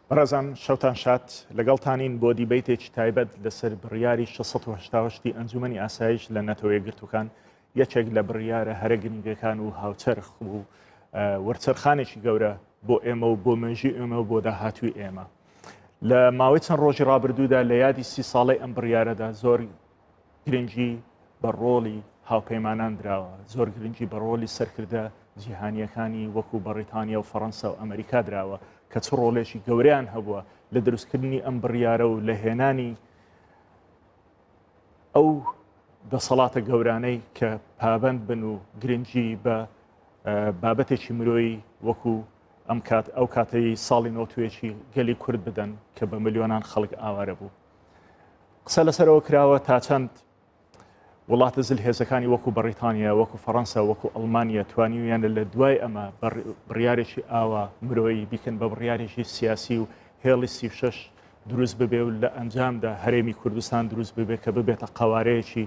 بەڕێزان شەوتان شاد، لەگەڵتانین بۆ دیبەیتێکی تایبەت لەسەر بڕیاری 688 ی ئەنجومەنی ئاسایش لە نەتەوە یەکگرتووەکان، یەکێک لە بڕیارە هەرە گرنگەکان و هاوچەرخ و وەرچەرخانێکی گەورە بۆ ئێمە و بۆ مێژووی ئێمە و بۆ داهاتووی ئێمە. لە ماوەی چەند ڕۆژی ڕابردوودا لە یادی سی ساڵەی ئەم بڕیارەدا زۆر گرنگی بە ڕۆڵی هاوپەیمانان دراوە، زۆر گرنگی بە ڕۆڵی سەرکردە جیهانییەکانی وەکو بەڕیتانیا و فەڕەنسا و ئەمریکا دراوە کە چ ڕۆڵێکی گەورەیان هەبووە لە دروستکردنی ئەم بڕیارە و لە هێنانی ئەو دەسەڵاتە گەورانەی کە پابەند بن و گرنگی بە بابەتێکی مرۆیی وەکو ئەم کات ئەو کاتەی ساڵی نۆتوێکی گەلی کورد بدەن کە بە ملیۆنان خەڵک ئاوارە بوو. قسە لەسەر ئەوە کراوە تا چەند وڵاتە زلهێزەکانی وەکو بەڕیتانیا وەکو فەڕەنسا وەکو ئەڵمانیا توانیویانە لە دوای ئەمە بڕیارێکی ئاوا مرۆیی بیکەن بە بڕیارێکی سیاسی و هێڵی 36 دروست ببێ و لە ئەنجامدا هەرێمی کوردستان دروست ببێ کە ببێتە قەوارەیەکی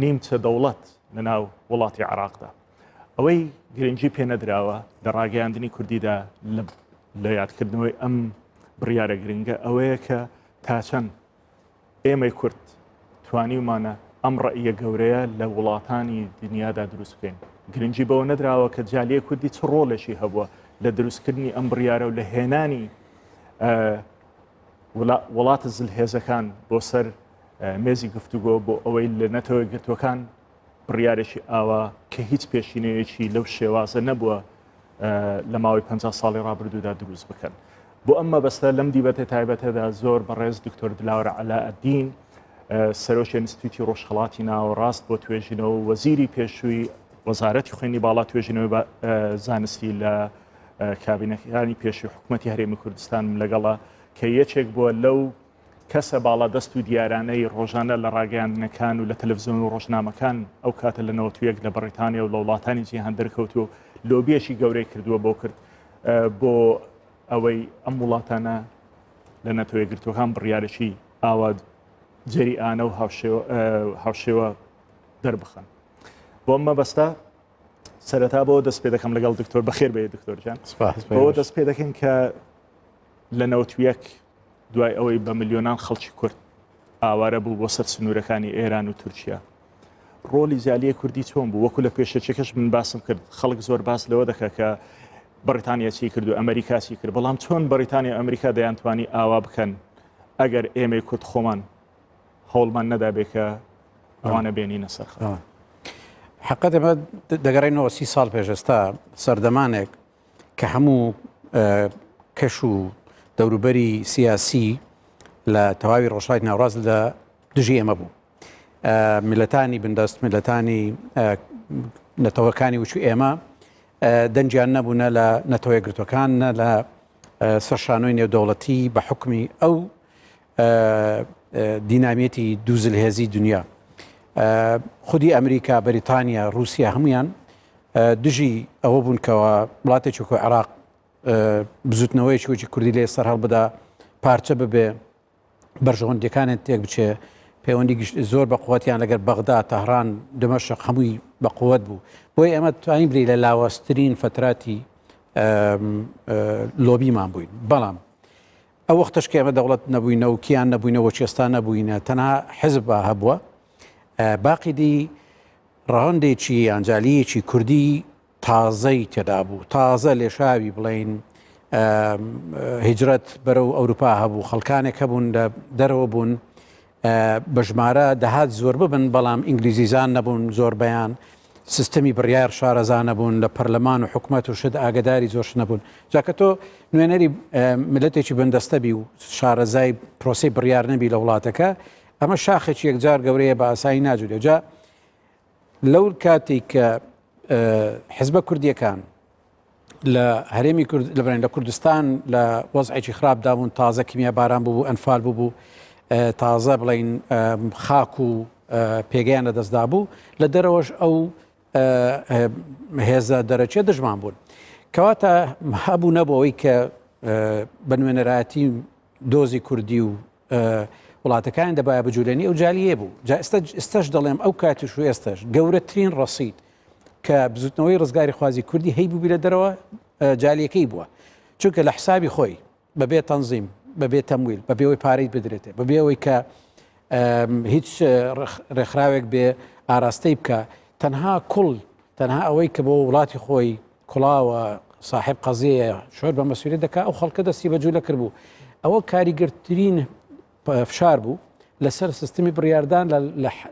نیمچە دەوڵەت لەناو وڵاتی عراقدا. ئەوەی گرنگی پێ نەدراوە لە ڕاگەیاندنی کوردیدا لە یادکردنەوەی ئەم بڕیارە گرنگە ئەوەیە کە تا چەند ئێمەی کورد توانیومانە ئەم ڕەئیە گەورەیە لە وڵاتانی دنیادا دروست بکەین. گرنگی بەوە نەدراوە کە جالیە کوردی چ ڕۆڵێکی هەبووە لە دروستکردنی ئەم بڕیارە و لە هێنانی وڵاتە زلهێزەکان بۆ سەر مێزی گفتوگۆ بۆ ئەوەی لە نەتەوە گرتوەکان بڕیارێکی ئاوا کە هیچ پێشینەیەکی لەو شێوازە نەبووە لە ماوەی 50 ساڵی ڕابردوودا دروست بکەن. بۆ ئەم مەبەستە لەم دیبەتە تایبەتەدا زۆر بەڕێز دکتۆر دلاوەر عەلائەدین سەرۆکی ئینستیتوتی ڕۆژهەڵاتی ناوەڕاست بۆ توێژینەوە وەزیری پێشووی وەزارەتی خوێندنی باڵا توێژینەوەی زانستی لە کابینەکانی پێشوی حکوومەتی هەرێمی کوردستانم لەگەڵە کە یەکێک بووە لەو کەسە باڵادەست و دیارانەی ڕۆژانە لە ڕاگەیاندنەکان و لە تەلەفزیۆن و ڕۆژنامەکان ئەو کاتە لە 91 لە بەڕیتانیا و لە وڵاتانی جیهان دەرکەوتووە و لۆبیەکی گەورەی کردووە بۆ کرد بۆ ئەوەی ئەم وڵاتانە لە نەتەوە یەکگرتووەکان بڕیارێکی ئاوا جەریئانە و هاوشێوە دەربخەن. بۆ ئەم مەبەستە سەرەتا بۆ دەست پێ دەکەم لەگەڵ دکتۆر بەخێر بێ دکتۆر جان بۆ دەست پێ دەکەین کە لە 91 دوای ئەوەی بە ملیۆنان خەڵکی کورد ئاوارە بوو بۆ سەر سنوورەکانی ئێران و تورکیا ڕۆلی جالیە کوردی چۆن بوو وەکو لە پێشەکیەکەش من باسم کرد خەڵک زۆر باس لەوە دەکا کە بەڕیتانیا چی کرد و ئەمریکا چی کرد بەڵام چۆن بەڕیتانیا ئەمریکا دەیانتوانی ئاوا بکەن ئەگەر ئێمەی کورد خۆمان هەوڵمان نەدابێ کە ئەوانە بێنینە سەر خەت. حقت ئێمە دەگەڕێنەوە سی ساڵ پێش ئێستا سەردەمانێک کە هەموو کەش و دەوروبەری سیاسی لە تەواوی ڕۆژهەڵاتی ناوەڕاست لە دژی ئێمە بوو میلەتانی بندەست میلەتانی نەتەوەکانی وچو ئێمە دەنگیان نەبوونە لە نەتەوە یەکگرتوەکان نە لە سەرشانۆی نێودەوڵەتی بە حکمی ئەو دینامیەتی دوو زلهێزی دنیا خودی ئەمریکا بەریتانیا رووسیا هەمویان دژی ئەوە بوون کەەوە وڵاتێکی وەکو عێراق بزوتنەوەیەکی وەکی کوردی لێ سەر هەڵبدا پارچە ببێ بەرژەوەندیەکانیان تێک بچێ پەیوەندی زۆر بە قوتیان لەگەر بەغدا تەهران دمەشق هەمووی بە قوت بوو بۆی ئێمە توانین بری لە لاوەسترین فتراتی لۆبیمان بووین بەڵام ئەو وەختش کە ئێمە دەوڵەت نەبووینە و کیان نەبووینەوە چێستا نەبووینە تەنها حزب هەبووە باقی دی ڕەهەندێکی یان جالییەکی کوردی تازەی تێدا بوو، تازە لێشاوی بڵێین هیجرەت بەرەو ئەوروپا هەبوو، خەڵکانێک هەبوون لە دەرەوە بوون بە ژمارە دەهات زۆر ببن، بەڵام ئینگلیزیزان نەبوون زۆربەیان، سیستەمی بڕیار شارەزا نەبوون، لە پەرلەمان و حکومەت و شت ئاگەداری زۆر شت نەبوون. جا کە تۆ نوێنەری میللەتێکی بندەستە بی و شارەزای پرۆسەی بڕیار نەبی لە وڵاتەکە، ئەمە شاخێکی یەکجار گەورەیە بە ئاسایی ناجولێ جا لەو کاتێک کە حزبە کوردیەکان لە هەرێمی کورد لە برین لە کوردستان لە وەزعێکی خراپ دابوون تازە کیمیا باران بوو ئەنفال بوو تازە بڵین خاک و پێگەیان لە دەستدا بوو لە دەرەوەش ئەو هێزە دەرەکیە دژمان بوون کەواتە هەبوو نەبوو ئەوەی کە بە نوێنەرایەتی دۆزی کوردی و وڵاتەکانی دەبایە بجولێنی ئەو جالیە بوو جا ئێستا ئێستاش دەڵێم ئەو کاتیش و ئێستاش گەورەترین ڕەسید کە بزوتنەوەی ڕزگاری خوازی کوردی هەی بووبی لە دەرەوە جالیەکەی بووە چونکە لە حسابی خۆی. بەبێ تەنزیم، بەبێ تەمویل، بەبێ ئەوەی پارەی بدرێتێ، بەبێ ئەوەی کە هیچ ڕێکخراوێک بێ ئاراستەی بکە، تەنها کوڵ، تەنها ئەوەی کە بۆ وڵاتی خۆی کوڵاوە، ساحێب قەزیەیە، شۆر بە مەسولیەت دەکا، ئەو خەڵکە دەستی بە جوولە کردبوو. ئەوە کاریگەرترین فشار بوو لەسەر سیستمی بڕیاردان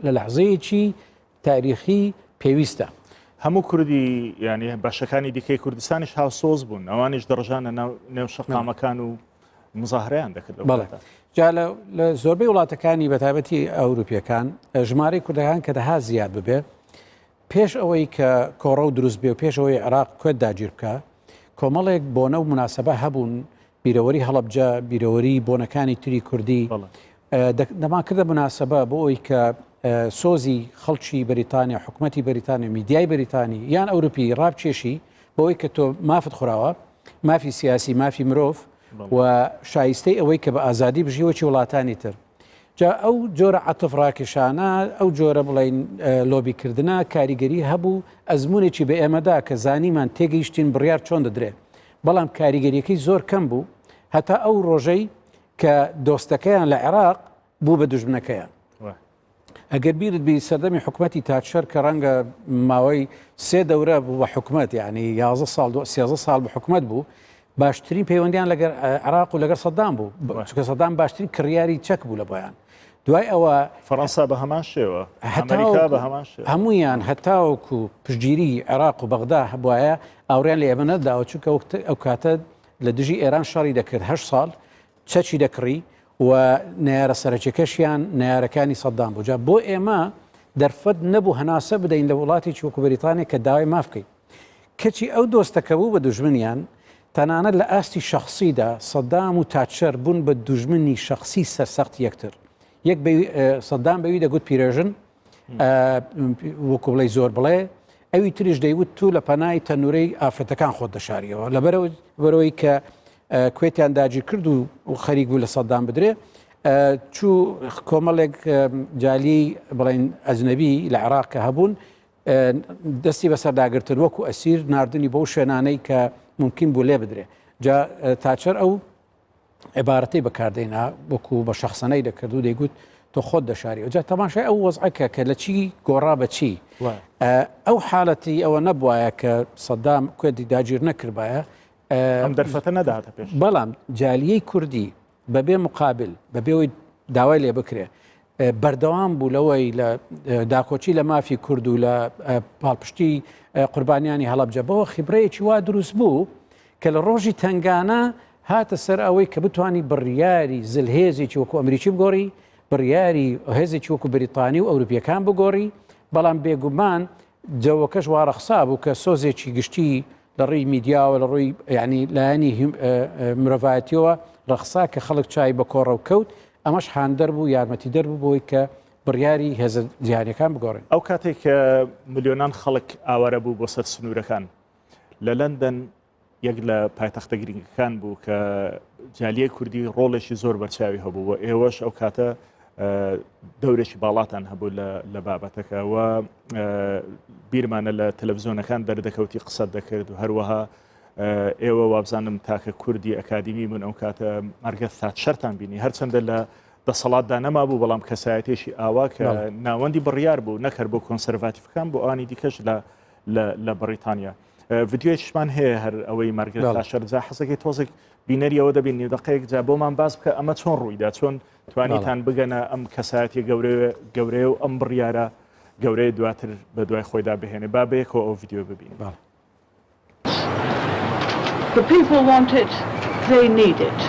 لە لەحزەیەکی تاریخی پێویستە. هەموو کوردی یانی بەشەکانی دیکەی کوردستانیش هاوسۆز بوون، ئەوانیش دەڕژانە ناو نێو شەقامەکان و مزاهرەیان دەکرد. بەڵێ جا لە زۆربەی وڵاتەکانی بەتایبەتی ئەوروپیەکان ژمارەی کوردەکان کە دەها زیاد ببێ پێش ئەوەی کە کۆڕەو دروست بێ و پێش ئەوەی عێراق کوێت داگیر بکا کۆمەڵێک بۆنە و موناسەبە هەبوون بیرەوەری هەڵەبجە، بیرەوەری بۆنەکانی تری کوردی دەمانکردە موناسەبە بۆ ئەوی کە سۆزی خەڵکی بەریتانیا، حکومەتی بەریتانیا، میدیای بەریتانی یان ئەوروپی ڕابکێشی بەوەی کە تۆ مافت خوراوە، مافی سیاسی، مافی مرۆڤ و شایستەی ئەوەی کە بە ئازادی بژی وەکی وڵاتانی تر. جا ئەو جۆرە عەتف ڕاکێشانە، ئەو جۆرە بڵێین لۆبیکردنە کاریگەری هەبوو، ئەزموونێکی بە ئێمەدا کە زانیمان تێگەیشتین بڕیار چۆن دەدرێ. بەڵام کاریگەریەکەی زۆر کەم بوو هەتا ئەو ڕۆژەی کە دۆستەکەیان لە عێراق بوو بە دوژمنەکەیان. ئەگەر بیرت بی سەردەمی حکومەتی تاتشەر کە ڕەنگە ماوەی سێ دەورە بوو بە حکومەت یعنی 11 ساڵ 13 ساڵ بە حکومەت بوو باشترین پەیوەندیان لەگەر عراق و لەگەر سەدام بوو چونکە سەدام باشترین کڕیاری چەک بوو لە بۆیان دوای ئەوە فەڕەنسا بە هەمان شێوە ئەمریکا بە هەمان شێوە هەمویان هەتاوەکو پشتگیری عێراق و بەغدا هەبواە ئاوریان لە ئێمە نەداوە چونکە ئەو کاتە لە دژی ئێران شەڕی دەکرد هه ساڵ چەکی دەکڕی و نەیارە سەرەکیەکەشیان نەیارەکانی سەدام بوو جا بۆ ئێمە دەرفەت نەبوو هەناسە بدەین لە وڵاتێکی وەکو بەریتانیا کە داوای ماف بکەین کەچی ئەو دۆستە کە بوو بە دوژمنیان تەنانەت لە ئاستی شەخسیدا سەدام و تاچەر بوون بە دوژمنی شەخسی سەرسەخت یەکتر یەک سەدام بەوی دەگوت پیرێژن وەکو بڵێ زۆر بڵێ ئەوی تریش دەیوت تو لە پەنای تەنورەی ئافرەتەکان خۆت دەشاریەوە لەبەرەوەی کە کوێتیان داگیر کرد و خەریک بوو لە سەدام بدرێ چوو کۆمەڵێک جالی بڵین ئەجنەبی لە عێراق کە هەبوون دەستی بەسەرداگرتن وەکو ئەسیر ناردنی بەو شوێنانەی کە ممکن بوو لێ بدرێ جا تاچەر ئەو عیبارەتەی بەکاردێنا وەکو بە شەخسەنەی دەکرد و دەیگوت تۆ خۆت دەشاری ئەوجا تەماشای ئەو وەزعەکە کە لە چی گۆڕا بە چی ئەو حالەتی ئەوە نەبواە کە سەدام کوێتی داگیر نەکردبایە ئەم دەرفەتە نەداتە پێش بەڵام جالیەی کوردی بەبێ مقابل بەبێەوەی داوای لێ بکرێ بەردەوام بوو لەوەی لە داکۆکی لە مافی کورد و لە پاڵپشتی قوربانیانی هەڵەبجە بەوە خیبرەیەکی وا دروست بوو کە لە ڕۆژی تەنگانە هاتە سەر ئەوەی کە بتانی بڕیاری زلهێزێکی وەکو ئەمریکی بگۆڕی بڕیاری هێزێکی وەکو بریتانی و ئەوروپیەکان بگۆڕی بەڵام بێگومان جەوەکەش وا ڕەخسا بوو کە سۆزێکی گشتی لە ڕووی میدیاوە لە ڕووی ینی لایەنی مرۆڤایەتیەوە ڕەخسا کە خەڵک چای بە کۆڕەو کەوت ئەمەش هاندەر بوو یارمەتیدەر بوو بۆی کە بڕیاری هێزە جیهانیەکان بگۆڕن. ئەو کاتێک کە ملیۆنان خەڵک ئاوارە بوو بۆ سەر سنوورەکان لە لەندەن یەک لە پایتەختە گرنگەکان بوو کە جالیە کوردی ڕۆڵێکی زۆر بەرچاوی هەبوو و ئێوەش ئەو کاتە دەورێکی باڵاتان هەبوو لە بابەتەکە و بیرمانە لە تەلەڤزیۆنەکان دەردەکەوتی قسەت دەکرد و هەروەها ئێوە وابزانم تاکە کوردی ئەکادیمی بوون ئەو کاتە مارگەت تاتشەرتان بینی هەرچەندە لە دەسەڵاتدا نەمابوو بەڵام کەسایەتێکی ئاوا کە ناوەندی بڕیار بوو نەکەر بۆ کۆنسەرڤاتیفەکان بۆ ئەوانی دیکەش لە لە بەڕیتانیا ڤیدیۆیەکیشمان هەیە هەر ئەوەی مارگرێت تاشەر جا حەزەکەی تۆزێک بینەری ئەوە دەبین نیو دقەیەک جا بۆمان باس بکە ئەمە چۆن ڕوویدا چۆن توانیتان بگەنە ئەم کەسایەتی گەورەیە گەورەیە و ئەم بڕیارە گەورەیە دواتر بە دوای خۆیدا بهێنێ با بەیەکەوە ئەو ڤیدیۆ ببینین. The people want it, they need it,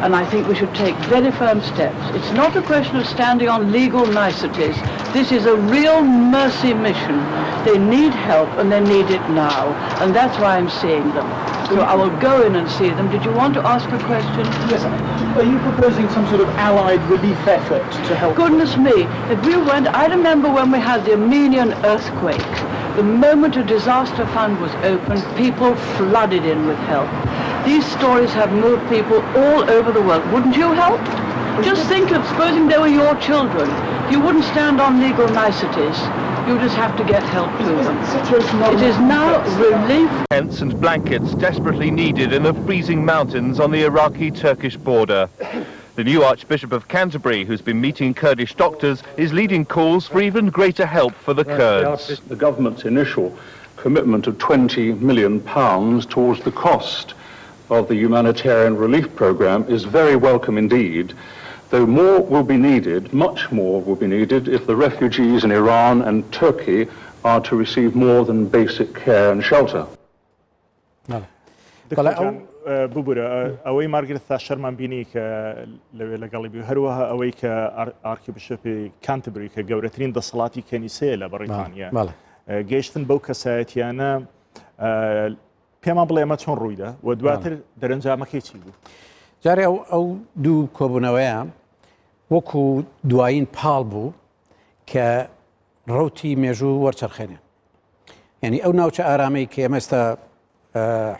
and I think we should take very firm steps. It's not a question of standing on legal niceties. This is a real mercy mission. They need help and they need it now, and that's why I'm seeing them. So I will go in and see them. Did you want to ask a question? Yes. Are you proposing some sort of allied relief effort to help? Goodness me. If we went, I remember when we had the Armenian earthquake. The moment a disaster fund was opened, people flooded in with help. These stories have moved people all over the world. Wouldn't you help? Just think of supposing they were your children. You wouldn't stand on legal niceties. You just have to get help to them. It is now relief. Tents and blankets desperately needed in the freezing mountains on the Iraqi-Turkish border. The new Archbishop of Canterbury, who's been meeting Kurdish doctors, is leading calls for even greater help for the Kurds. The government's initial commitment of 20 million pounds towards the cost of the humanitarian relief programme is very welcome indeed, though more will be needed, much more will be needed, if the refugees in Iran and Turkey are to receive more than basic care and shelter. ببورە ئەوەی مارگرت تاشەرمان بینی کە لەوێ لەگەڵی بوو هەروەها ئەوەی کە ئارکی بشپی کانتبری کە گەورەترین دەسەڵاتی کەنیسەیە لە بەڕیتانیا گەیشتن بەو کەسایەتیانە پێمان بڵێ ئەمە چۆن ڕوویدا و دواتر دەرەنجامەکەی چی بوو؟ جارێ ئەو ئەو دوو کۆبوونەوەیە وەکو دوایین پاڵ بوو کە ڕوتی مێژوو وەرچەرخێنێ یعنی ئەو ناوچە ئارامەی کە ئێمەستا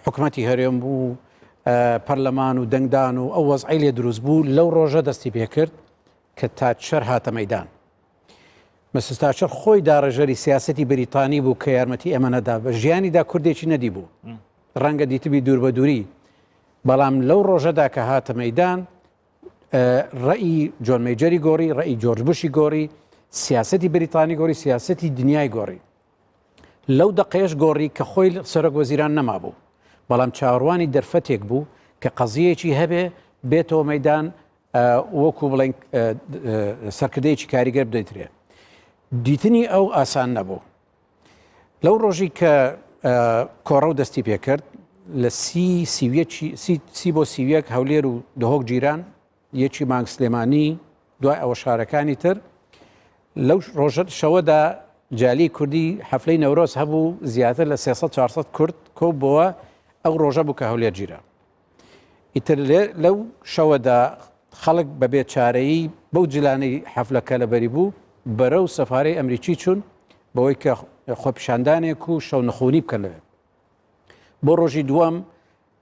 حکوومەتی هەرێم بوو پەرلەمان و دەنگدان و ئەو وەزعی لێ دروست بوو لەو ڕۆژە دەستی پێکرد کە تاچەر هاتە مەدان مسز تاچەر خۆی داڕێژەری سیاسەتی بریتانی بوو کە یارمەتی ئێمە نەدا، بە ژیانیدا کوردێکی نەدیبوو، ڕەنگە دیتبی دوور بە دووری، بەڵام لەو ڕۆژەدا کە هاتە مەیدان ڕەئی جۆن مەیجەری گۆڕی، ڕەئی جۆرج بوشی گۆڕی، سیاسەتی بریتانی گۆڕی، سیاسەتی دنیای گۆڕی. لەو دەقەیەش گۆڕی کە خۆی سەرۆک وەزیران نەمابوو، بەڵام چاوەڕوانی دەرفەتێک بوو کە قەزیەیەکی هەبێ بێتەوە مەیدان وەکو بڵێن سەرکردەیەکی کاریگەر بدەیترێ دیتنی ئەو ئاسان نەبوو لەو ڕۆژی کە کۆڕە و دەستی پێکرد لە سی سیویەکی سی بۆ سیویەک هەولێر و دهۆک جیران یەکی مانگ سلێمانی دوای ئەوە شارەکانی تر لەو ڕۆژە شەوەدا جالی کوردی حەفلەی نەورۆز هەبوو زیاتر لە 300 400 کورد کۆبەوە ئەو ڕۆژە بوو کە هەولێر گیرا ئیتر لەو شەوەدا خەڵک بە بێچارەیی بەو جلانەی حەفلەکە لەبەری بوو بەرەو سەفارەی ئەمریکی چوون بەوەی کە خۆپیشاندانێک و شەونخونی بکەن لەوێ. بۆ ڕۆژی دووەم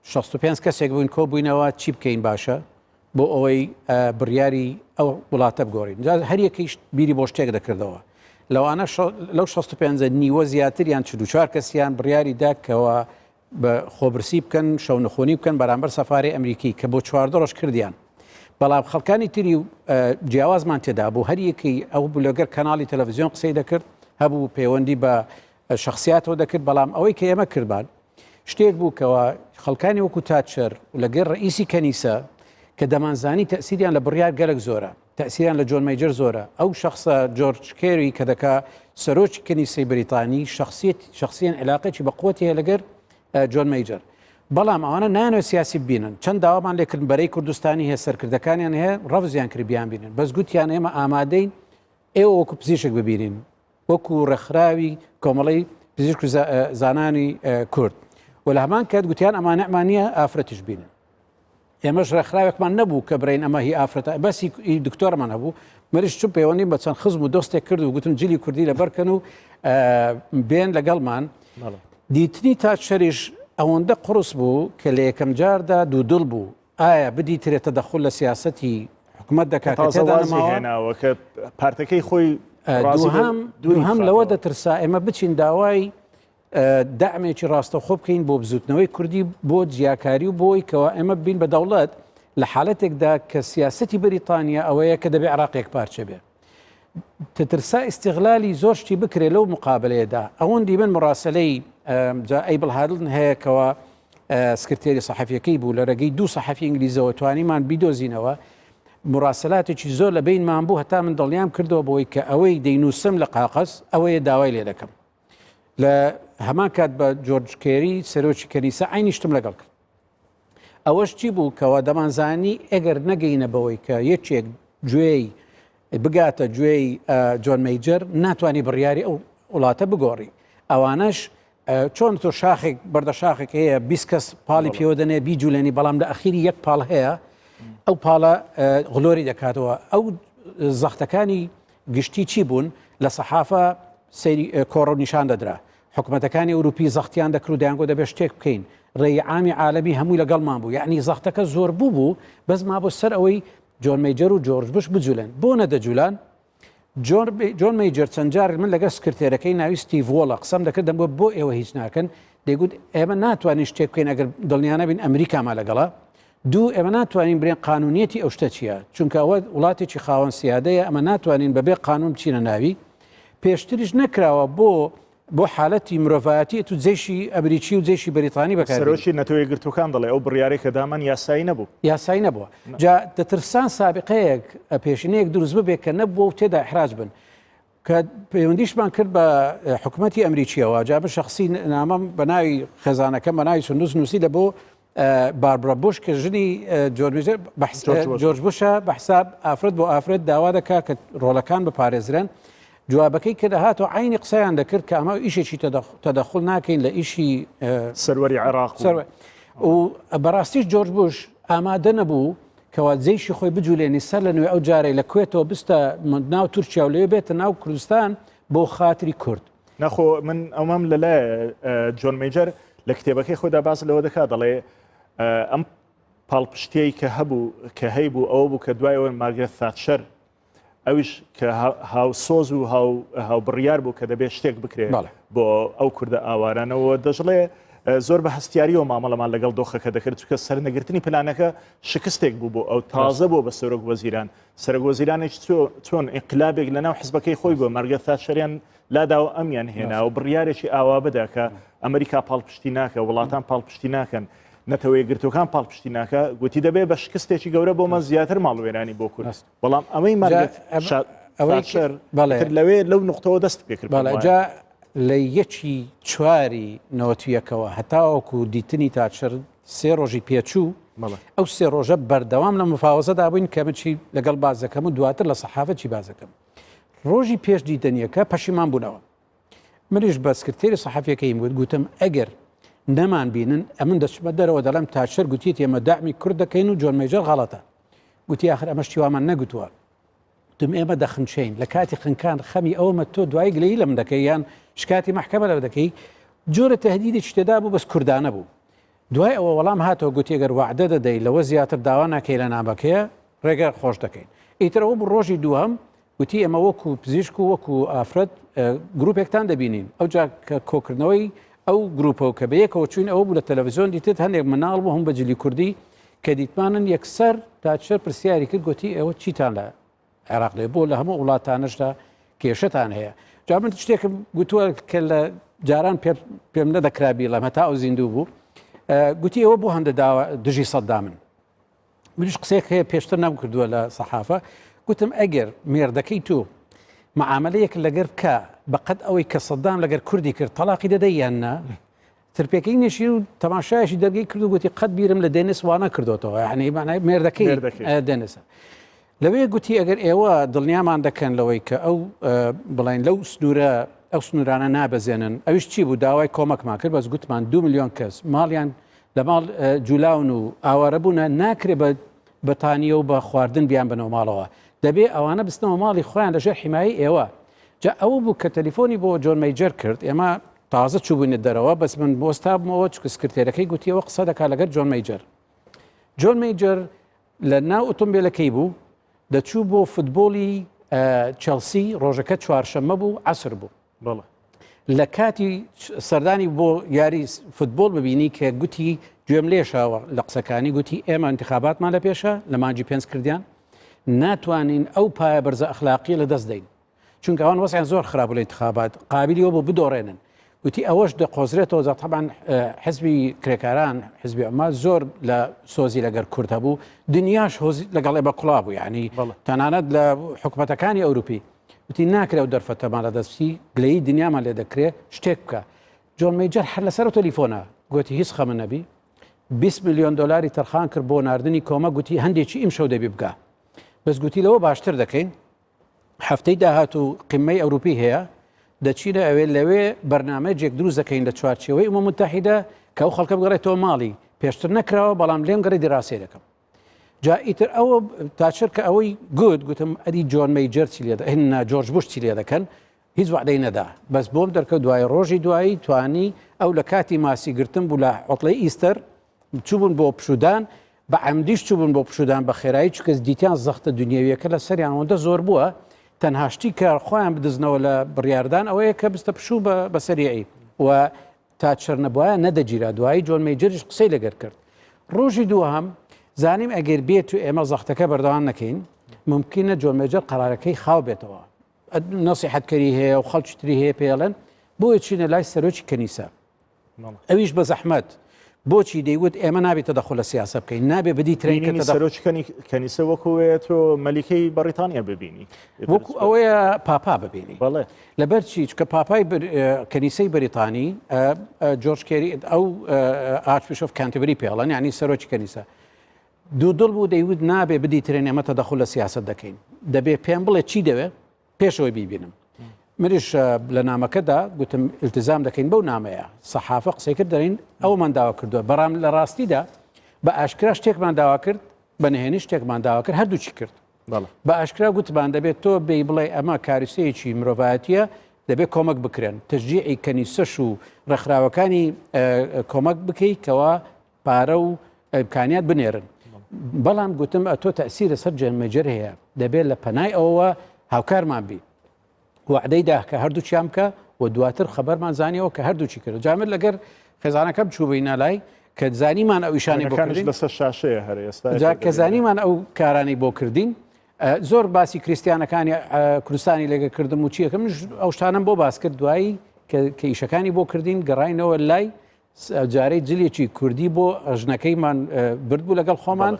65 کەسێک بووین کۆبووینەوە چی بکەین باشە بۆ ئەوەی بڕیاری ئەو وڵاتە بگۆڕین جا هەریەکەیش بیری بۆ شتێک دەکردەوە لەوانە لەو 65 نیوە زیاتریان 44 کەسیان بڕیاری دا کەەوە بە خۆبرسی بکەن شەونخونی بکەن بەرامبەر سەفارەی ئەمریکی کە بۆ 14 ڕۆژ کردیان بەڵام خەڵکانی تری جیاوازمان تێدا بوو هەریەکەی ئەو بوو لەگەر کەناڵی تەلەڤزیۆن قسەی دەکرد هەبوو پەیوەندی بە شخصیاتەوە دەکرد بەڵام ئەوەی کە ئێمە کردمان شتێک بوو کەەوە خەڵکانی وەکو تاچەر لەگەر ڕئیسی کەنیسە کە دەمانزانی تەسیریان لە بڕیار گەلک زۆرە تەئسیریان لە جۆن مەیجەر زۆرە. ئەو شەخسە جۆرج کێری کە دەکا سەرۆکی کەنیسەی بریتانی شەخسیەت شەخسیەن عیلاقێکی بە قوەتی هەیە لەگەر جۆن مەیجەر. بەڵام ئەوانە نایانەوێت سیاسی ببینن. چەند داوامان لێکردن بەرەی کوردستانی هەیە سەرکردەکانیان هەیە ڕەفزیان کرد بیانبینن. بەس گوتیان ئێمە ئامادەین ئێوە وەکو پزیشک ببینین وەکو ڕێکخراوی کۆمەڵەی پزیشک و زانانی کورد. و لە هەمان کات گوتیان ئەمانەمان نییە ئافرەتیش بینن. ئێمەش ڕێکخراوێکمان نەبوو کە برین ئەمە هی ئافرەتە بەسی دکتۆرمان هەبوو مریش چوو پەیوەندیم بە چەند خزم و دۆستێک کرد و گوتم جلی کوردی لەبەرکەن و بێن لەگەڵمان دیتنی تا شەریش ئەوەندە قڕس بوو کە لە یەکەم جاردا دوودڵ بوو ئایا بدیترێتە دەخول لە سیاسەتی حکومت دەکات هێناوە کە پارتەکەی خۆی دووهەم لەوە دەترسا ئێمە بچین داوای دەعمێکی ڕاستەوخۆ بکەین بۆ بزوتنەوەی کوردی بۆ جیاکاری و بۆی کەوا ئێمە ببین بە دەوڵەت لە حالەتێکدا کە سیاسەتی بەریتانیا ئەوەیە کە دەبێ عراق یەک پارچە بێ تترسا ئیسیغلالی زۆر شتی بکرێ لەو مقابلەیەدا ئەوەندی من مڕاسەلەی جا ئەیبڵ هادڵن هەیە کەەوە سکرتێری سەحەفیەکەی بوو لە ڕێگەی دوو سەحەفی ئینگلیزەوە توانیمان بیدۆزینەوە مراسلاتێکی زۆر لە بینمان بوو هەتا من دڵنیام کردەوە بۆی کە ئەوەی دەینووسم لە قاقەز ئەوەیە داوای لێ دەکەم لە هەمان کات بە جۆرج کێری سەرۆکی کەنیسە عینی شتم لەگەڵ کرد ئەوەش چی بوو کەوا دەمانزانی ئەگەر نەگەینە بەوەی کە یەکێک گوێی بگاتە گوێی جۆن مەیجەر ناتوانانی بڕیاری ئەو وڵاتە بگۆڕی ئەوانەش چۆن تۆ شاخێک بەردە شاخێک هەیە 20 کەس پاڵی پێوە دەنێ بیجولێنی بەڵام لە ئەخیری یەک پاڵ هەیە ئەو پاڵە غلۆری دەکاتەوە ئەو زەختەکانی گشتی چی بوون؟ لە سەحافە سەیری کۆڕەو نیشان دەدرا. حکومەتەکانی ئەوروپی زەختیان دەکرد و دەیانگوت دەبێت شتێک بکەین. ڕێی عامی عالەمی هەمووی لەگەڵمان بوو. یەعنی زەختەکە زۆر بوو بوو، بەس مابوو سەر ئەوەی جۆن مەیجەر و جۆرج بوش بجولێن. بۆ نەدەجولان؟ جۆن مەیجەر چەند جارێک من لەگەڵ سکرتێرەکەی ناوی ستیڤ وۆڵە قسەم دەکرد دەمگوت بۆ ئێوە هیچ ناکەن دەیگوت ئێمە ناتوانین شتێک بکەین ئەگەر دڵنیا نەبین ئەمریکامان لەگەڵە دوو ئێمە ناتوانین برێن قانونیەتی ئەو شتە چییە چونکە ئەوە وڵاتێکی خاوەن سیادەیە ئەمە ناتوانین بەبێ قانون بچینە ناوی پێشتریش نەکراوە بۆ بۆ حالەتی مرۆڤایەتی ئەتوو جەیشی ئەمریکی و جەیشی بەریتانی بەکار بێنی. سەرۆکی نەتەوە یەکگرتووەکان دەڵێ ئەو بڕیارەی کە دامان یاسایی نەبوو. یاسایی نەبووە. جا دەترسان سابقەیەک، پێشینەیەک دروست ببێ کە نەبووە و تێدا ئیحراج بن. کە پەیوەندیشمان کرد بە حکومەتی ئەمریکییەوە، جا من شەخسی نامەم بە ناوی خێزانەکەم بە ناوی سندوس نووسی لە بۆ باربرا بوش کە ژنی جۆرج بوشە بە حساب ئافرەت بۆ ئافرەت داوا دەکا کە ڕۆڵەکان بپارێزرێن جوابەکەی کە دەهاتەوە عینی قسەیان دەکرد کە ئەمە ئیشێکی تەدەخل ناکەین لە ئیشی سەروەری عێراق و بەڕاستیش جۆرج بوش ئامادە نەبوو کەوا جەیشی خۆی بجولێنی سەر لە نوێ ئەو جارەی لە کوێتەوە بستە ناو تورکیا و لەوێ بێتە ناو کوردستان بۆ خاتری کورد. ناخۆ من ئەومەم لەلایە جۆن مەیجەر لە کتێبەکەی خۆیدا باس لەوە دەکات دەڵێ ئەم پاڵپشتیەی کە هەبوو کە هەیبوو ئەوە بوو کە دوایەوە مارگرێت ثاتشەر ئەویش کە هاوسۆز و هاوبڕیار بوو کە دەبێت شتێک بکرێت بۆ ئەو کوردە ئاوارانەوە دەشڵێ زۆر بە هەستیاریەوە مامەڵەمان لەگەڵ دۆخەکە دەکرد چکە سەرنەگرتنی پلانەکە شکستێک بوو بۆ ئەو تازە بۆ بە سەرۆک وەزیران سەرۆک وەزیرانێک چۆن ئینقلابێک لەناو حزبەکەی خۆی بووە مارگرێت ثاتشەریان لادا و ئەمیان هێنا و بڕیارێکی ئاوا بدا کە ئەمریکا پاڵپشتی ناکە وڵاتان پاڵپشتی ناکەن نەتەوە یەکگرتووەکان پاڵپشتی ناکە گوتی دەبێ بە شکستێکی گەورە بۆ مە زیاتر ماڵوێرانی بۆ کورد بەڵام ئەمەی مارگرێت ثاتشەر لەوێ لەو نقطەوە دەست پێکرد بەڵێ جا لە یەکی چواری نەوەتویەکەوە هەتاوەکو دیتنی تاچر سێ ڕۆژی پێچوو، ئەو سێ ڕۆژە بەردەوام لە مفاوەزەدا بووین کە من چی لەگەڵ باس دەکەم و دواتر لە سەحافە چی باس دەکەم. ڕۆژی پێش دیدەنیەکە پەشیمان بوونەوە. منیش بە سکرتێری سەحەفیەکەیم گوت گوتم ئەگەر نەمان بینن ئەمن دەچمە دەرەوە دەڵێم تاچەر گوتیت ئێمە دامی کورد دەکەین و جۆن مەیجەر غەڵەتە. گوتی ئاخر ئەمە شتی وامان نەگوتووە. گوتم ئێمە دەخنچێین لە کاتی خنکان خەمی ئەومە تۆ دوایی گلەیی لە من دەکەی یان شکاتی مەحکەمە لەوە دەکەی جۆرە تهدیدێکی تێدا بوو بەس کوردانە بوو دوای ئەوە وەڵام هاتەوە گوتی گەر وعدە دەدەی لەوە زیاتر داوا ناکەی لە نامەکەیە ڕێگە خۆش دەکەین ئیتر ئەوە بوو ڕۆژی دووەم گوتی ئێمە وەکو پزیشک و وەکو ئافرەت گروپێکتان دەبینین ئەو جا کە کۆکردنەوەی ئەو گروپە و کە بەیەکەوە چوین ئەوە بوو لە تەلەڤزیۆن دیتت هەندێک مناڵ بوو هەم بە جلی کوردی کە دیتمانن یەکسەر تاچەر پرسیاری کرد گوتی ئێوە چیتان لە عێراق دەوێت بۆ لە هەموو وڵاتانشدا کێشتان هەیە جا من شتێکم گوتووە کە لە جاران پێم نەدەکرا بیڵێم هەتا ئەو زیندوو بوو گوتی ئەوە بۆ هەندە داوە دژی سەدامن منیش قسەیەک هەیە پێشتر نەم کردووە لە سەحافە گوتم ئەگەر مێردەکەی تۆ معاملەیەک لەگەر بکە بەقەت ئەوەی کە سەدام لەگەر کوردی کرد تەلاقی دەدەی یان نا ترپێکەی نێشی و تەماشایشی دەرگەی کرد و گوتی قەت بیرم لە دێنس وانە کردوتەوە یعنی مانای مێردەکەی دێنسە لەوێ گوتی ئەگەر ئێوە دڵنیامان دەکەن لەوەی کە ئەو بڵین لەو سنوورە ئەو سنوورانە نابەزێنن ئەویش چی بوو داوای کۆمەکمان کرد بەس گوتمان دو میلیۆن کەس ماڵیان لە ماڵ جولاون و ئاوارە بوونە ناکرێ بە بەتانیە و بە خواردن بیان بنەوە ماڵەوە دەبێ ئەوانە بستنەوە ماڵی خۆیان لەژێر حیمایی ئێوە جا ئەوە بوو کە تەلیفۆنی بۆ جۆن مەیجەر کرد ئێمە تازە چوبووینە دەرەوە بەس من بۆستا بمەوە چکە سکرتێرەکەی گوتیەوە قسە دەکات لەگەر جۆن مەیجەر جۆن مەیجەر لە ناو ئۆتۆمبیلەکەی بوو دەچوو بۆ فوتبۆڵی چێڵسی ڕۆژەکە چوارشەممە بوو عەسر بوو بەڵێ لە کاتی سەردانی بۆ یاری فوتبۆڵ ببینی کە گوتی گوێم لێشاوە لە قسەکانی گوتی ئێمە انتخاباتمان لە پێشە لە مانگی پێنج کردیان ناتوانین ئەو پایە بەرزە ئەخلاقیە لە دەست دەین چونکە ئەوان وەزعیان زۆر خراپ لە انتخابات قابلی ئەوە بۆ بدۆڕێنن گوتی ئەوەش دەقۆزرێتەوە جا طبعا حزبی کرێکاران حزبی عمال زۆر لە سۆزی لەگەر کورد هەبوو دنیاش هۆزی لەگەڵ ئێمە کوڵا بوو یعنی تەنانەت لە حکومەتەکانی ئەوروپی وتی ناکرێ ئەو دەرفەتەمان لە دەستی گلەیی دنیامان لێ دەکرێ شتێک بکە جۆن مەیجەر هەر لەسەر تەلیفۆنە گوتی هیچ خەمە نەبی 20 میلیۆن دلاری تەرخان کرد بۆ ناردنی کۆمە گوتی هەندێکی ئیمشەو دەبی بگا بەس گوتی لەوە باشتر دەکەین هەفتەی داهاتوو قیمەی ئەوروپی هەیە دەچینە ئەوێ لەوێ بەرنامەجێک دروست دەکەین لە چوارچێوەی ئومە متحیدە کە ئەو خەڵکە بگەڕێتەوە ماڵی پێشتر نەکراوە بەڵام لێم گەڕی دیراسەی دەکەم جا ئیتر ئەوە تاچر کە ئەوەی گوت گوتم ئەدی جۆن مەیجەر چی لێ هن جۆرج بوش چی لێ دەکەن هیچ وعدەی نەدا بەس بۆم دەرکەوت دوای ڕۆژی دوایی توانی ئەو لە کاتی ماسی گرتن بوو لە عوتڵەی ئیستەر چوبوون بۆ پشودان بە عەمدیش چوبوون بۆ پشودان بە خێرایی چونکە دیتیان زەختە دنیاویەکە لە سەریان ئەوەندە زۆر بووە. تەنها شتی کە خۆیان بدزنەوە لە بڕیاردان ئەوەیە کە بستە پشوو بە سەریعی و تاتشەر نەبوایە نەدەگیرا دوایی جۆن مەیجەریش قسەی لەگەر کرد ڕۆژی دووهەم زانیم ئەگەر بێت و ئێمە زەختەکە بەردەوام نەکەین ممکنە جۆن مەیجەر قەرارەکەی خاو بێتەوە نەسیحەتکەری هەیە و خەڵکی تری هەیە پێڵێن بۆیە چینە لای سەرۆکی کەنیسە ئەویش بە زەحمەت بۆچی دەیوت ئێمە نابێت تەدەخول لە سیاسە بکەین نابێ بدی ترین کە سەرۆکی کەنیسە وەکو تۆ مەلیکەی بەڕیتانیا ببینی وەکو ئەوەیە پاپا ببینی بەڵێ لەبەر چی چکە پاپای کەنیسەی بەریتانی جۆرج کێری ئەو Archbishop Canterbury پێڵەن یعنی سەرۆکی کەنیسە دوودڵ بوو دەیوت نابێ بدی ترێن ئێمە تەدەخول لە سیاست دەکەین دەبێ پێم بڵێ چی دەوێ پێشەوەی بیبینم منیش لە نامەکەدا گوتم التزام دەکەین بەو نامەیە سەحافە قسەی کرد دەرین ئەومان داوا کردووە بەڕام لە ڕاستیدا بە ئاشکرا شتێکمان داوا کرد بە نهێنی شتێکمان داوا کرد هەردووچی کرد بە ئاشکرا گوتمان دەبێت تۆ بێی بڵێ ئەمە کاریسەیەکی مرۆڤایەتیە دەبێت کۆمەک بکرێن تەشجیعی کەنیسەش و ڕێکخراوەکانی کۆمەک بکەیت کەوا پارە و ئیمکانیات بنێرن بەڵام گوتم ئەتۆ تەسیر لەسەر جۆن مەیجەر هەیە دەبێت لە پەنای ئەوەوە هاوکارمان بی وعدەی دا کە هەردووچیان بکە و دواتر خەبەرمان زانیەوە کە هەردووچی کرد جامر لەگەر خێزانەکەم چوو لای کە زانیمان ئەو ئیشانی بۆ کردین لەسەر شاشەیە هەر ئێستا جا کە زانیمان ئەو کارانەی بۆ کردین زۆر باسی کریسیانەکانی کوردستانی لەگە کردم و چیەکەم ئەو شتانم بۆ باس کرد دوایی کە ئیشەکانی بۆ کردین گەڕینەوە لای جارەی جلێکی کوردی بۆ ژنەکەیمان برد بوو لەگەڵ خۆمان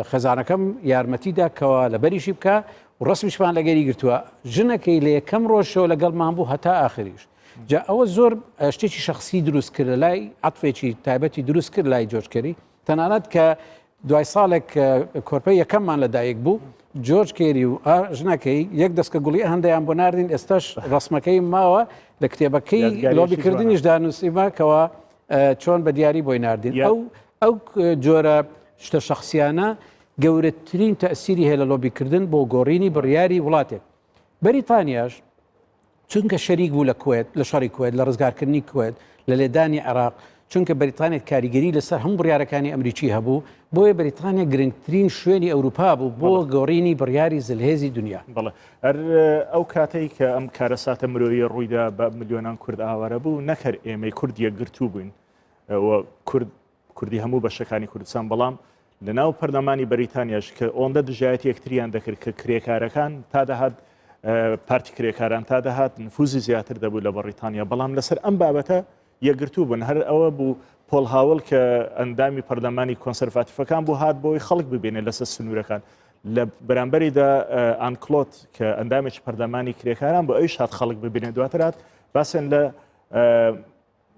خەزانەکەم یارمەتیدا کەوا لە بەریشی بکە و ڕسمیشمان لەگەری گرتووە ژنەکەی لە یەکەم ڕۆژەوە لەگەڵمان بوو هەتا ئاخریش جا ئەوە زۆر شتێکی شخصی دروست کرد لە لای عتفێکی تایبەتی دروست کرد لای جۆرج کێری تەنانەت کە دوای ساڵێک کۆرپەی یەکەممان لە دایک بوو جۆرج کێری و ژنەکەی یەک دەستکە گوڵی هەندیان بۆ ناردین ئێستاش ڕسمەکەی ماوە لە کتێبەکەی لۆبیکردنیشدا نووسیمە کەەوە چۆن بە دیاری بۆی ناردین ئەو ئەو جۆرە شتە شخصیانە گەورەترین تەسیری هەیە لە لۆبیکردن بۆ گۆڕینی بڕیاری وڵاتێک بەریتانیاش چونکە شەریک بوو لە کوێت، لە شەڕی کوێت، لە ڕزگارکردنی کوێت، لە لێدانی عێراق، چونکە بەریتانیا کاریگەری لەسەر هەموو بڕیارەکانی ئەمریکی هەبوو، بۆیە بەریتانیا گرنگترین شوێنی ئەوروپا بوو بۆ گۆڕینی بڕیاری زلهێزی دنیا. بەڵێ هەر ئەو کاتەی کە ئەم کارەساتە مرۆییە ڕوویدا بە ملیۆنان کورد ئاوارە بوو، نەک هەر ئێمەی کورد یەکگرتوو بووین و کورد کوردی هەموو بەشەکانی کوردستان بەڵام لە ناو پەرلەمانی بەریتانیاش کە ئۆندە دژایەتی یەکتریان دەکرد کە کرێکارەکان تا دەهات پارتی کرێکاران تا دەهات نفوزی زیاتر دەبوو لە بەڕیتانیا بەڵام لەسەر ئەم بابەتە یەکگرتوو بوون هەر ئەوە بوو پۆل هاوڵ کە ئەندامی پەرلەمانی کۆنسەرڤاتیفەکان بوو هات بۆی خەڵک ببینێت لەسەر سنوورەکان لە بەرامبەریدا ئانکلۆت کە ئەندامێکی پەرلەمانی کرێکاران بۆ ئەویش هات خەڵک ببینێت دواتر هات باسێن لە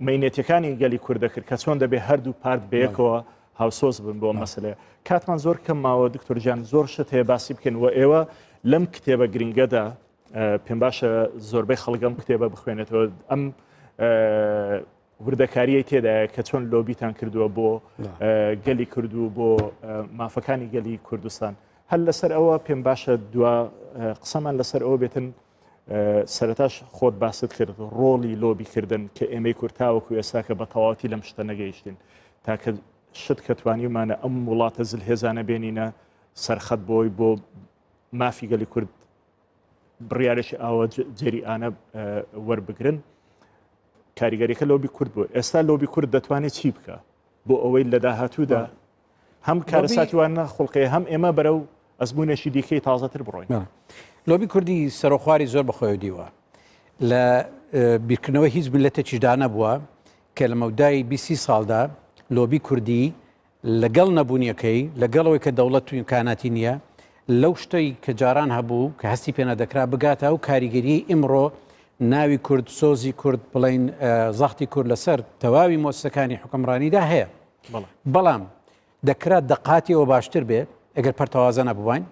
مەینەتیەکانی گەلی کورد دەکرد کە چۆن دەبێ هەردوو پارت بەیەکەوە هاوسۆز بن بۆ مەسلەیە کاتمان زۆر کەم ماوە دکتۆر گیان زۆر شت هەیە باسی بکەین و ئێوە لەم کتێبە گرنگەدا پێم باشە زۆربەی خەڵگەم کتێبە بخوێنێتەوە ئەم وردەکاریی تێدایە کە چۆن لۆبیتان کردووە بۆ گەلی کورد و بۆ مافەکانی گەلی کوردستان هەر لەسەر ئەوە پێم باشە دوا قسەمان لەسەر ئەوە بێتن سەرەتاش خۆت باست کرد ڕۆڵی لۆبی کردن کە ئێمەی کورد تاوەکو ئێستا کە بە تەواوەتی لەم شتە نەگەیشتین تاکە شت کە توانیومانە ئەم وڵاتە زلهێزانە بێنینە سەرخەت بۆی بۆ مافی گەلی کورد بڕیارێکی ئاوە جەریئانە وەربگرن کاریگەریەکە لۆبی کورد بوو ئێستا لۆبی کورد دەتوانێت چی بکە بۆ ئەوەی لە داهاتوودا هەم کارەساتی وان نەخوڵقێ هەم ئێمە بەرەو ئەزمونێکی دیکەی تازەتر بڕۆین. لۆبی کوردی سەرۆخواری زۆر بەخۆیەوە دیوە لە بیرکردنەوەی هیچ میللەتێکیشدا نەبووە کە لە مەودای 20 ساڵدا لۆبی کوردی لەگەڵ نەبوونیەکەی لەگەڵەوەی کە دەوڵەت و ئیمکاناتی نییە لەو شتەی کە جاران هەبوو کە هەستی پێ نەدەکرا بگاتە ئەو کاریگەریی ئیمڕۆ ناوی کورد سۆزی کورد بڵین زەختی کورد لەسەر تەواوی مۆسەکانی حکومڕانیدا هەیە بەڵام دەکرا دەقاتی ئەوە باشتر بێ ئەگەر پەرتەوازە نەبووین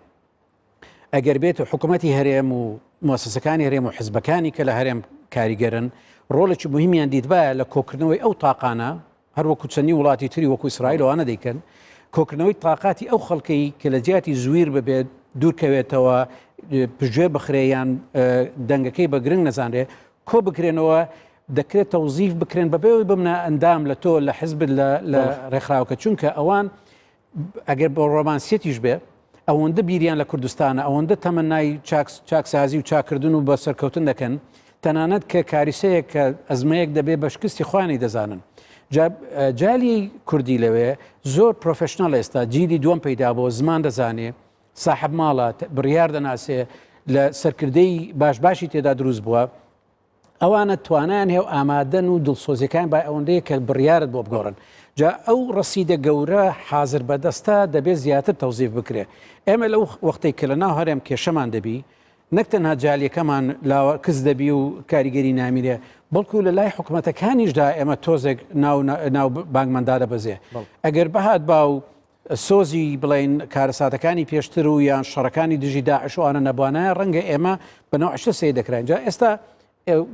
ئەگەر بێت و حکوومەتی هەرێم و مۆسەسەکانی هەرێم و حزبەکانی کە لە هەرێم کاریگەرن ڕۆڵێکی مهمیان دیتبایە لە کۆکردنەوەی ئەو تاقانە هەروەکو چەندی وڵاتی تری وەکو ئیسرائیلەوانە دەیکەن کۆکردنەوەی تاقاتی ئەو خەڵکەی کە لە جیاتی زویر ببێت دوورکەوێتەوە پشتگوێ بخرێ یان دەنگەکەی بە گرنگ نەزانرێ کۆ بکرێنەوە دەکرێت تەوزیف بکرێن بەبێ ئەوەی ببنە ئەندام لە تۆ لە حزبت لە لە ڕێکخراوەکە چونکە ئەوان ئەگەر بۆ ڕۆمانسیەتیش بێ. ئەوەندە بیریان لە کوردستانە ئەوەندە تەمەنای چاکسازی و چاکردن و بە سەرکەوتن دەکەن تەنانەت کە کاریسەیەک کە ئەزمەیەک دەبێ بە شکستی خۆیانی دەزانن جالی کوردی لەوێ زۆر پرۆفشنناڵ ئێستا جیلی دووەم پەیدا بۆ زمان دەزانێ ساحب ماڵە بڕیار دەناسێ لە سەرکردەی باش باشی تێدا دروست بووە ئەوانە توانایان هەیە و ئامادەن و دڵسۆزیەکان بای ئەوەندەیە کە بڕیارت بۆ بگۆڕن جا ئەو ڕەسیدە گەورە حازر بەدەستە دەبێت زیاتر تەوزیف بکرێ ئێمە لەو وەختێک کە لە ناو هەرێم کێشەمان دەبی نەک تەنها جالیەکەمان لاوە کز دەبی و کاریگەری نامینێ بەڵکو لە لای حکومەتەکانیشدا ئێمە تۆزێک ناو ناو بانگمەندا دەبەزێ ئەگەر بەهات با و سۆزی بڵێین کارەساتەکانی پێشتر و یان شەڕەکانی دژی داعش و ئەوانە نەبوانایە ڕەنگە ئێمە بە نەوع شتە سەیر دەکراین جا ئێستا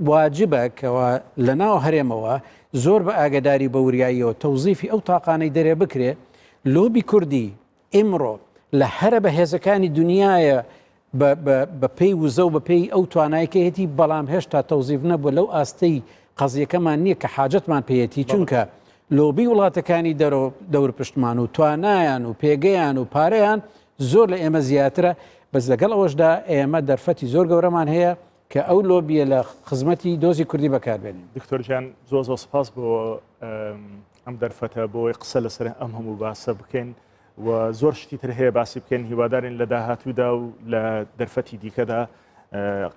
واجبە کەوا لە ناو هەرێمەوە زۆر بە ئاگداری بە وریاییەوە تەوزیفی ئەو تاقانەی دەرێ بکرێ لۆبی کوردی ئیمڕۆ لە هەرە بە هێزەکانی دنیاە بە پێی وزە و بە پێی ئەو توانای کە هێتی بەڵام هێشتا تەوزیف نەبووە لەو ئاستەی قەزیەکەمان نییە کە حاجەتمان پێیەتی چونکە لۆبی وڵاتەکانی دەرەوە دەور پشتمان و توانایان و پێگەیان و پارەیان زۆر لە ئێمە زیاترە بەس لەگەڵ ئەوەشدا ئێمە دەرفەتی زۆر گەورەمان هەیە کە ئەو لۆبیە لە خزمەتی دۆزی کوردی بەکاربێنین. دکتۆر گیان زۆر زۆر سپاس بۆ ئەم دەرفەتە بۆی قسە لەسەر ئەم هەموو باسە بکەین و زۆر شتی تر هەیە باسی بکەین هیوادارین لە داهاتوودا و لە دەرفەتی دیکەدا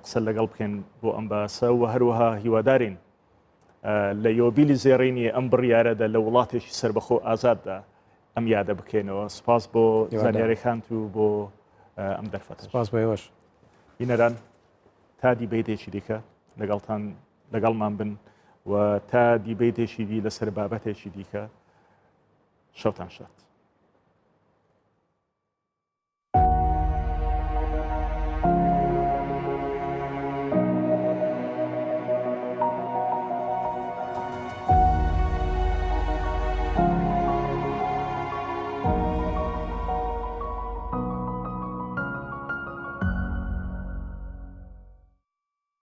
قسە لەگەڵ بکەین بۆ ئەم باسە و هەروەها هیوادارین لە یۆبیلی زێڕینی ئەم بڕیارەدا لە وڵاتێکی سربەخۆ ئازاددا ئەم یادە بکەینەوە سپاس بۆ زانیارەکانت و بۆ ئەم دەرفەت سپاس بۆ ئێوەش بینەران تا دیبەیتێکی دیکە لەگەڵتان لەگەڵمان بن و تا دیبەیتێکی دی لەسەر بابەتێکی دیکە شەوتان شاد.